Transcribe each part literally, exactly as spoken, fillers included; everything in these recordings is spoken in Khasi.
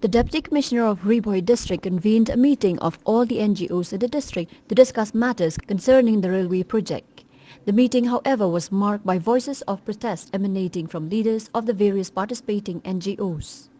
The Deputy Commissioner of Ri Bhoi District convened a meeting of all the N G Os in the district to discuss matters concerning the railway project. The meeting, however, was marked by voices of protest emanating from leaders of the various participating N G Os.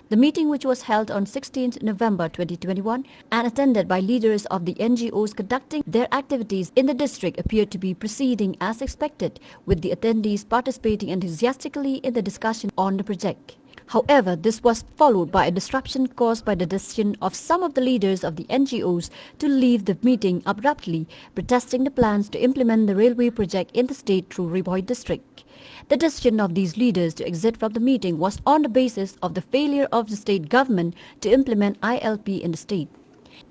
The meeting, which was held on sixteenth November twenty twenty-one and attended by leaders of the N G Os conducting their activities in the district, appeared to be proceeding as expected, with the attendees participating enthusiastically in the discussion on the project. However, this was followed by a disruption caused by the decision of some of the leaders of the N G Os to leave the meeting abruptly, protesting the plans to implement the railway project in the state through Ri Bhoi district. The decision of these leaders to exit from the meeting was on the basis of the failure of the state government to implement I L P in the state.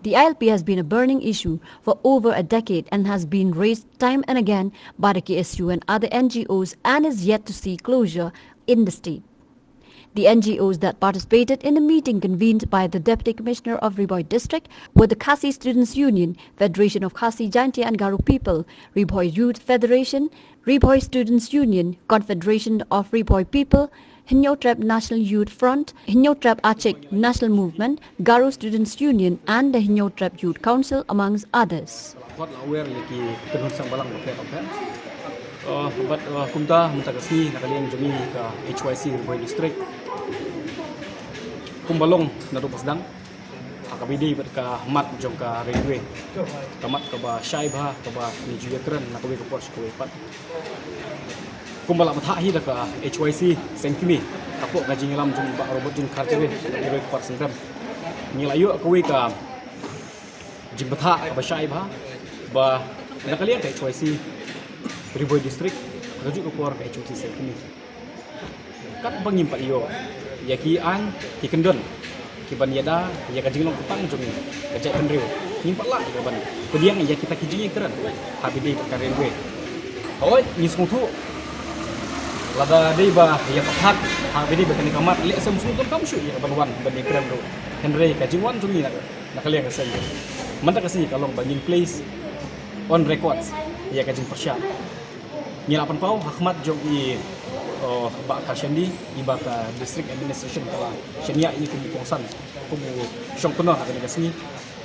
The I L P has been a burning issue for over a decade and has been raised time and again by the K S U and other N G Os and is yet to see closure in the state. The N G Os that participated in the meeting convened by the Deputy Commissioner of Ri Bhoi District were the Khasi Students Union, Federation of Khasi, Jaintia and Garo People, Ri Bhoi Youth Federation, Ri Bhoi Students Union, Confederation of Ri Bhoi People, Hynñiewtrep National Youth Front, Hynñiewtrep Achik National Movement, Garo Students Union and the Hynñiewtrep Youth Council, amongst others. Kot la wer ïa ki kynhun seng balang bapher bapher. Uh, but uh, kumta mynta ka sngi na ka liang jong ngi ka H Y C Ri Bhoi District, kumba long naduh ba sdang, ha kaba ïadei bad ka mat jong ka railway, ka mat kaba shai bha kaba ngi ju ïakren na kawei ka por sha kawei pat. Kumba la bthah hi da ka H Y C seng kmie hapoh ka jingïalam jong Bah Robert June Kharjahrin, ka roi ka par synrem, ngi la ïoh kawei ka jingbatai kaba shai bha ba na ka liang ka H Y C Ri Bhoi District, ka juh ka por ka H Y C seng kmie, katba ngim pat ïoh ïa ki aiñ ki kyndon ki ban ïada ïa ka jinglong kyntang jong ka jaitbynriew, ngim pat lah ïa ka ban pdiang ïa kita ki jingïakren ha kaba ïadei bad ka railway. Hooid, ngi sngewthuh lada dei ba ïa ka phad ha kaba ïadei bad kane ka mat, lehse ym sngewthuh kam shuh ïa ka ban wan ban ïakren ruh. Hynrei ka jingwan jong ngi na na ka liang ka seng mynta ka sngi ka long ba ngin place on records ïa ka jingpyrshah. Ngi la pynpaw ha khmat jong i, oh, Bah Kharshandi, i ba ka District Administration ka la shaniah ïa ki kongsan kum u shongknor ha kane ka sngi.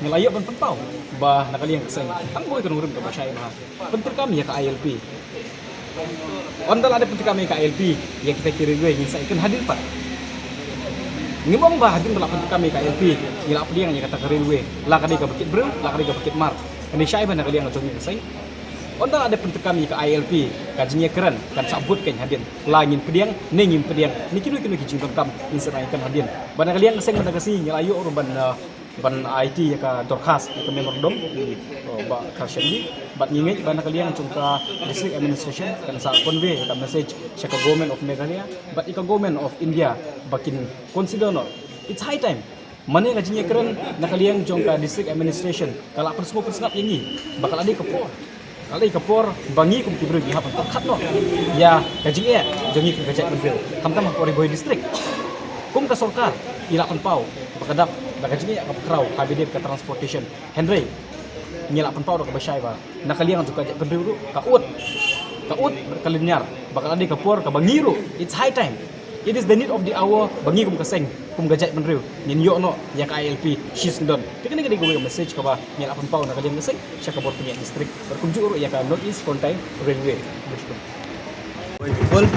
Ngi la ïoh ban pynpaw ba na ka liang ka seng tang boi ka nongrim kaba shai bha pyntreikam ïa ka I L P. Ynda la dep pyntreikam ïa ka I L P, ïa kita ki railway ngin sa ïakren hadien pat. Ngim ong ba hadien ba la pyntreikam ïa ka I L P ngi la pdiang ïa kata ka railway, la ka dei kaba kit briew, la ka dei kaba kit mar. Kane shai bha na ka liang jong ngi ka seng. Ynda la dep pyntreikam ïa ka I L P, ka jingïakren kan sa bud kein hadien, la ngin pdiang ne ngim pdiang, ne kino kino ki jingdonkam ngin sa nang ïakren hadien. Bad na ka liang ka seng mynta ka sngi ngi la ïoh ruh ban, uh, ban aiti ïa ka dorkhas ïa ka memorandum, uh, Bah Kharshandi. Bad ngi ngeit ba na ka liang jong ka District Administration kan sa convey ïa ka message sha ka Government of Meghalaya bad ïa ka Government of India ba kin consider noh. It's high time. Mane ka jingïakren na ka liang jong ka District Administration ka la pynsngew pynsngap ïa ngi ba ka la dei ka por, ka la dei ka por ba ngi kum ki briew ngi hap ban pyrkhat noh ïa ka jingeh jong ngi kum ka jaitbynriew, khamtam ha Ri Bhoi District. Kum ka sorkar ngi la pynpaw ba ka dap da ka jingeh kaba khraw ha kaba ïadei bad ka transportation. Hynrei ngi la pynpaw da kaba shai ba na ka liang jong ka jaitbynriew ruh ka ud, ka ud bad ka lynñiar ba ka la dei ka por kaba ngi ruh, it's high time, it is the need of the hour ba ngi kum ka seng, kum ka jaitbynriew ngin ïoh noh ïa ka I L P shisyndon. Te kane ka dei kawei ka message kaba ngi la pynpaw na ka liang ka seng sha ka bor pynïaid district bad kumjuh ruh ïa ka North East Frontier Railway. Oi, people.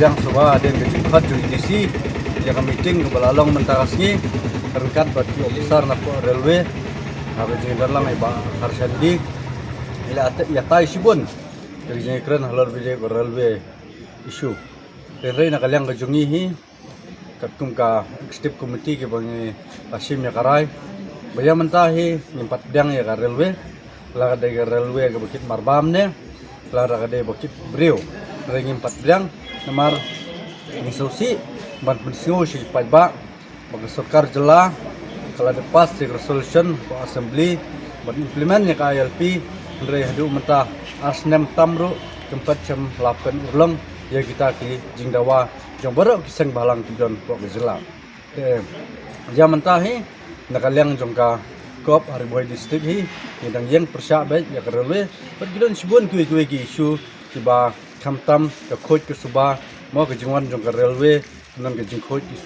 Dang suba hadien ka jingkhot jong E D C ïa ka meeting kaba la long mynta ka sngi ryngkat bad ki officer na ka railway. Ha ka jingdon lang i Bah Kharshandi, i la ïatai shibun ka jingkren halor bad ka railway issue. Hynrei na ka liang ka jong ngi hi, katkum ka executive committee kiba ngi la shim ïa ka rai ba ïa mynta hi ngim pat pdiang ïa ka railway, la ka dei ka railway kaba kit marbam ne la ka dei ba kit briew. Hynrei ngim pat pdiang namar ngi sngewsih ban pynsngew sha ki paidbah ba ka sorkar jylla ka la dep pass ïa ka resolution ka assembly ban implement ïa ka I L P. Hynrei haduh mynta ar snem tam ruh kam pat shym la pynurlong ïa kita ki jingdawa jong baroh ki seng bhalang ki don hapoh ka jylla. Te ïa mynta hi na ka liang jong ka COP ha Ri Bhoi District hi ngi dang ïeng pyrshah beit ïa ka railway. Bad ki don shibun kiwei kiwei ki issue kiba khamtam ka khuid ka suba, mo, ka jingwan jong ka railway, nang ka jingkhuid ki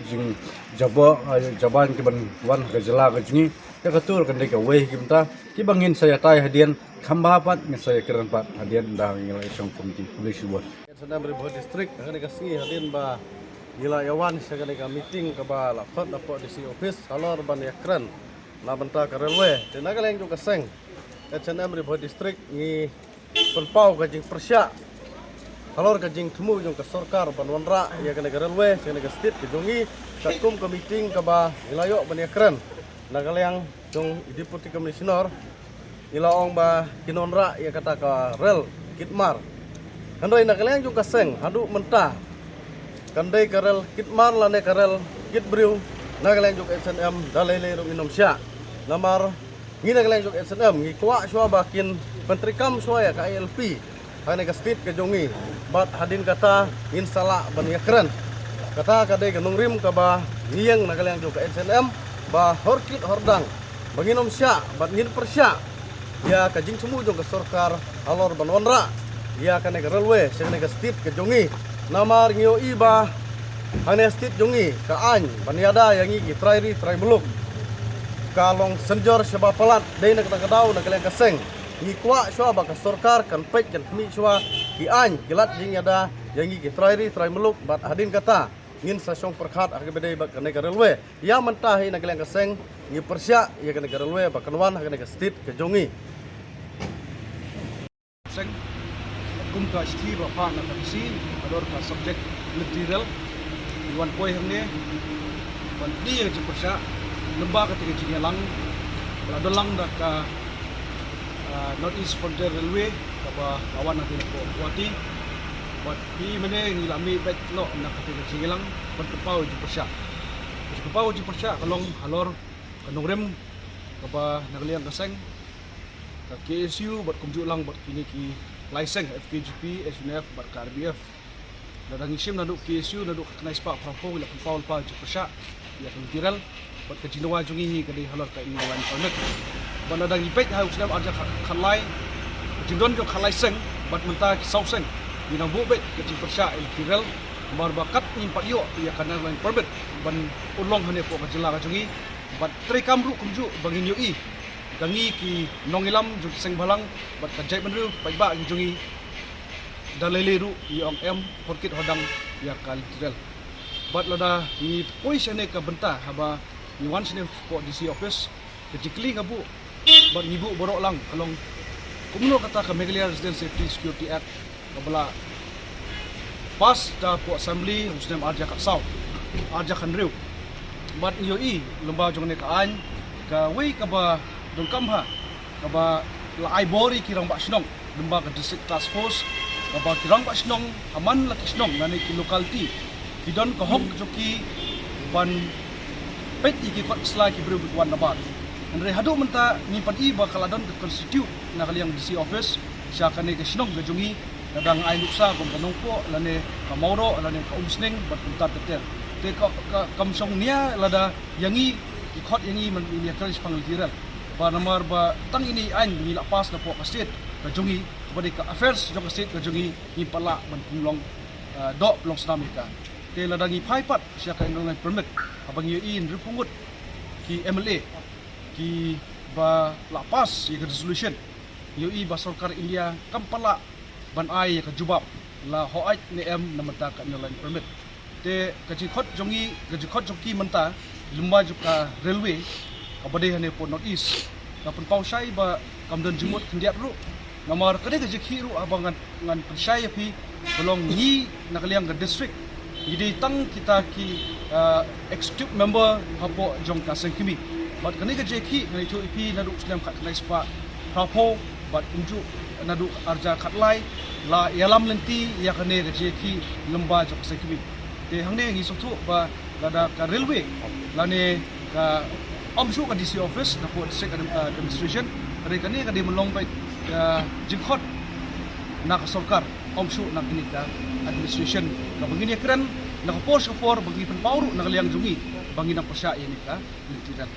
Jing jabo, ah, jaban ki ban wan ha ka jylla ka jong ngi. Ïa ka tur kan dei kawei ki bynta kiba ngin sa ïatai hadien, kham bha pat ngin sa ïakren pat hadien da ngi la shong komiti. Khublei shibun. H and M Ri Bhoi District, ha kane ka sngi hadien ba ngi la ïa wan sha kane ka meeting kaba la khot na pdeng D C office halor ban ïakren na bynta ka railway. Te na ka liang jong ka seng H and M Ri Bhoi District ngi pynpaw ka jingpyrshah halor ka jingthmu jong ka sorkar ban wanrah ïa kane ka railway sha kane ka state ka jong ngi. Katkum ka meeting kaba ngi la ïoh ban ïakren na ka liang jong i Deputy Commissioner, ngi la ong ba kin wanrah ïa kata ka rel kit mar. Hynrei na ka liang jong ka seng haduh mynta kan dei ka rel kit mar lane ka rel kit briew, na ka liang jong ka H and M da lei lei ruh ngin ym shah. Namar ngi na ka liang jong ka H and M ngi kwah shuwa ba kin pyntreikam shuwa ïa ka I L P ha kane ka state ka jong ngi, bad hadien kata ngin sa lah ban ïakren. Kata ka dei ka nongrim kaba ngi ïeng na ka liang jong ka H and M, ba hor kit hor dang ba ngin ym shah bad ngin pyrshah ïa ka jingthmu jong ka sorkar halor ban wanrah ïa kane ka railway sha kane ka state ka jong ngi. Namar ngi ïohi ba ha kane ka state jong ngi ka aiñ ban ïada ïa ngi ki trai ri trai muluk ka long synjor shaba palat. Dei na kata ka daw na ka liang ka seng ngi kwah shuwa ba ka sorkar kan peit kan khmih shuwa ki aiñ ki lad jingïada ïa ngi ki trai ri trai muluk, bad hadien kata ngin sa shong pyrkhat ha kaba dei bad kane ka railway. Ïa mynta hi na ka liang ka seng ngi pyrshah ïa kane ka railway ba kan wan ha kane ka state ka jong ngi. Seng kum ka shithi ba phah na ka D C halor ka subject lynti rel, ngi wan poi hangne ban ïa ka jingpyrshah lyngba kata ka jingïalang ba la don lang da ka, ah, North East Frontier Railway kaba la wan na Guwahati. Bad phi mynne ngi la mih beit noh na kata ka jingïalang ban pynpaw jingpyrshah. Ka jingpynpaw jingpyrshah ka long halor ka nongrim kaba na ka liang ka seng, ka K S U bad kumjuh lang bad kine ki lai seng F K J P, S U N F bad ka R B F. Lada ngi shim naduh K S U naduh ka khyndai spah phraphew ngi la pynpaw lypa jingpyrshah ïa ka lynti rel bad ka jingdawa jong ngi hi ka dei halor ka Inner Line Permit. Bad lada ngi peit ha u snem arhajar khatlai, ka jingdon jong khatlai seng bad mynta ki saw seng ngi nang buh beit ka jingpyrshah ïa ka lynti rel. Namar ba kat ngim pat ïoh ïa ka Inner Line Permit ban urlong hangne hapoh ka jylla ka jong ngi. Bad treikam ruh kumjuh ba ngin ïohi da ngi ki nongïalam jong ki seng bhalang bad ka jaitbynriew paidbah ki jong ngi da lei lei ruh ngi ong em hor kit hor dang ïa ka lynti rel. Bad lada ngi poi shane ka bynta haba ngi wan shane hapoh D C office, ka jingkylli nga buh bad ngi buh baroh lang ka long kumno kata ka Meghalaya Resident Safety Security Act kaba la pass da hapoh Assembly ha u snem arhajar khatsaw, arhajar khathynriew. Bad ngi ïohi lyngba jong kane ka aiñ kawei kaba donkam bha kaba la ai bor ïa ki rangbah shnong lyngba ka District Task Force kaba ki rangbah shnong ha man la ki shnong lane ki locality ki don ka hok jong ki ban peit ïa ki kot ki sla ki briew kiba wan na bar. Hynrei haduh mynta ngim pat i ba ka la don ka constitute na ka liang D C office sha kane ka shnong ka jong ngi. Lada ngi ai nuksa kum ka Nongpoh lane ka Mawroh lane ka Umsning bad kumta ter ter. Te ka, ka kam shong nia lada ïa ngi ki khot ïa ngi ban ïakren shaphang lynti rel. Ba namar ba tang ine i aiñ ba ngi la pass napoh ka state ka jong ngi kaba dei ka affairs jong ka state ka jong ngi, ngim pat lah ban pynlong, ah, doh pynlong snam ïa ka. Te lada ngi phai pat sha ka Inner Line Permit haba ngi ïohi hynriewphew ngut ki M L A kiba la pass ïa ka resolution, ngi ïohi ba sorkar India kam pat lah ban ai ïa ka jubab la hooid ne em na bynta ka Inner Line Permit. Te ka jingkhot jong ngi, ka jingkhot jong ki mynta lyngba jong ka railway kaba dei hangne hapoh North East, nga pynpaw shai ba kam don jingmut khyndiat ruh. Namar ka dei ka jingkhih ruh haba ngan, ngan pynshai ïa phi, ka long ngi na ka liang ka district ngi dei tang kita ki, ah, executive member hapoh jong ka seng kmie. Bad kane ka jingkhih ngan ïathuh ïa phi naduh u snem khatkhyndai spah phraphew bad kumjuh naduh arhajar khatlai la ïalam lynti ïa kane ka jingkhih lyngba jong ka seng kmie. Te hangne ngi sngewthuh ba lada ka railway lane ka ym shuh ka D C office napoh district admi-, ah, administration, hynrei kane ka dei ban long beit ka jingkhot na ka sorkar, ym shuh na kane ka administration. Kaba ngin ïakren na ka por sha ka por, ba ngi pynpaw ruh na ka liang jong ngi ba ngin nang pyrshah ïa kane ka lynti rel.